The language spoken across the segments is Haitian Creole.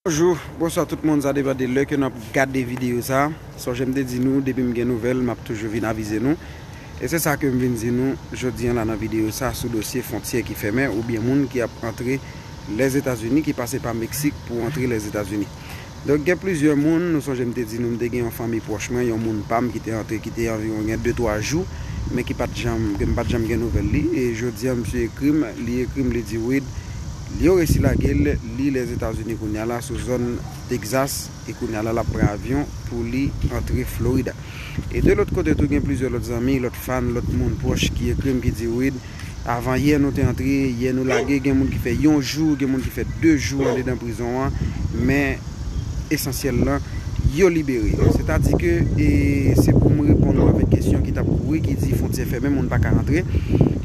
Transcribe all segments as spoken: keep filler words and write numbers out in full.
Bonjou, bonswa tout moun, sa depann de lè ke n ap gade videyo sa. Sonje m te di nou, depi m gen nouvèl, m ap toujou vin avize nou. E se sa ke m vin di nou jodi an la nan videyo sa sou dosye fwontyè ki fèmen oubyen moun ki ap antre Lèzetazini, ki pase pa Meksik pou antre Lèzetazini. Donk, gen plizyè moun, nou sonje m te di nou, m te gen yon fanmi pwòch mwen, yon moun pa m ki te antre, ki te anviwon gen de twa jou, men ki pa t janm, ke m pa t janm gen nouvèl li. E jodi an, misye ekri m, li ekri m, li di, Wid, yo resi lage l, li Lèzetazini kounye a la, sou zòn Texas, e kounye a la, l ap pran avyon pou li antre Florida. E de lòt kote tou, gen plizyè lòt zanmi, lòt fan, lòt moun pwòch ki ekri m, ki di, Wid, avan yè nou te antre, yè nou lage, gen moun ki fè yon jou, gen moun ki fè de jou andedan prizon an, men esansyèl lan, yo libere. Sètadi ke, e, se pou m reponn ou avèk kesyon ki t ap kouri, ki di fwontyè fèmen, moun pa ka antre.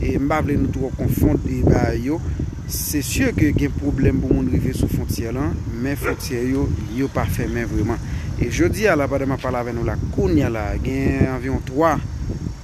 E m pa vle nou twò konfonn e bagay yo. Se si ke gen pwoblèm pou moun rive sou fwontyè lan, men fwontyè yo, yo pa fèmen vrèman. E jodi a la, pandan m ap pale avè nou la, kounye a la, gen anviwon twa,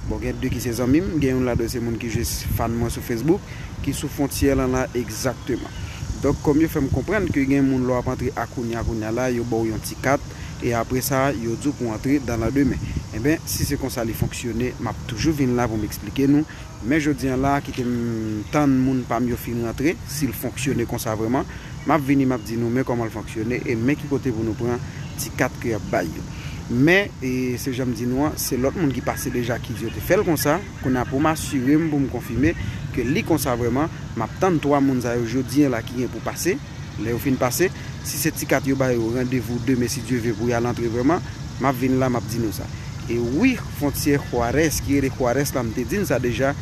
bon, gen de ki se zanmi m, gen youn ladan se moun ki jis fan mwen sou Facebook, ki sou fwontyè lan la egzakteman. Donk, kòm yo fè m konprann ke gen moun lè w ap antre a kounye a, kounye a la, yo ba w yon ti kat, e apre sa, yo di w pou w antre dan landemen. Enben, si se konsa li fonksyone, m ap toujou vin la pou m eksplike nou. Men jodi an la, kite m tann moun pa m yo fin rantre, si l fonksyone konsa vrèman. M ap vini, m ap di nou men kòman l fonksyone e men ki kote pou nou pran ti kat ke y ap bay yo. Men, e, se jan m di nou an, se lòt moun ki pase deja ki di yo te fè l konsa. Kounye a pou m asire m, pou m konfime ke li konsa vrèman, m ap tann twa moun sa yo jodi an la ki gen pou pase. Lè yo fin pase, si se ti kat yo ba yo, randevou demen si Dye ve pou y al antre vrèman, m ap vin la, m ap di nou sa. E wi, fwontyè Juarez, ki rele Juarez la, m te di n sa deja,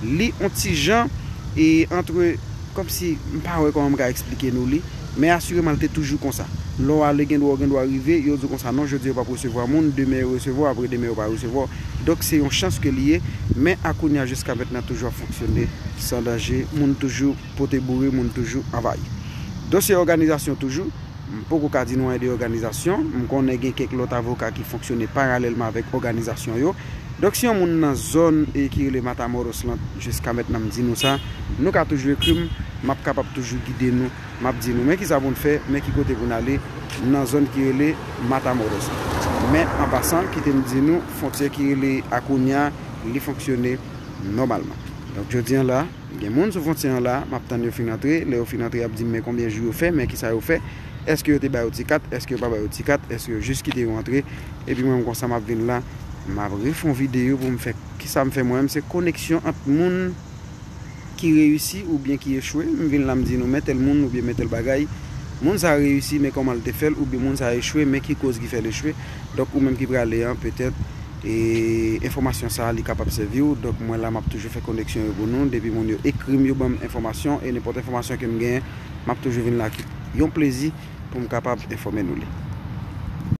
li on ti jan, e antre, kòmsi, m pa wè kòman m ka eksplike nou li, men asireman l te toujou konsa. Lè w ale, gen dwa, w gen dwa rive, yo di w konsa, non, jodi yo p ap resevwa moun, demen yo resevwa, apre demen yo pa resevwa. Donk, se yon chans ke li ye, men a kounye a jiska mentnan toujou ap fonksyone san danje, moun toujou pote boure, moun toujou anvayi. Dosye òganizasyon toujou, m poko ka di nou anyen de òganizasyon, m konnen gen kèk lòt avoka ki fonksyone paralèlman avèk òganizasyon yo. Donk, si yon moun nan zòn e ki rele Matamoros lan, jiska mentnan m di nou sa, nou ka toujou ekri m, m ap kapab toujou gide nou, m ap di nou, men kisa pou n fè, men ki kote pou n ale nan zòn ki rele Matamoros lan. Men, an pasan, kite m di nou, fwontyè ki rele a kounye a, li fonksyone nòmalman. Donk, jodi an la, gen moun sou fwontyè an la, m ap tann yo fin antre. Lè yo fin antre, y ap di m men konbyen jou yo fè, men kisa yo fè. Èske yo te ba yo ti kat, èske yo pa ba yo ti kat, èske yo jis kite yo antre. Epi mwen menm konsa, m ap vin la, m ap refè yon videyo pou m fè kisa m fè mwen menm, se koneksyon ant moun ki reyisi oubyen ki echwe. M vin la, m di nou men tèl moun oubyen men tèl bagay. Moun sa reyisi, men kòman l te fè l, oubyen moun sa echwe, men ki koz ki fè l echwe. Donk, ou menm ki prale an, petèt, e enfòmasyon sa a, li kapab sèvi w. Donk, mwen la, m ap toujou fè koneksyon yo pou nou. Depi moun yo ekri m, yo ban m enfòmasyon, e nenpòt enfòmasyon ke m genyen, m ap toujou vin la ki yon plezi pou m kapab enfòme nou li.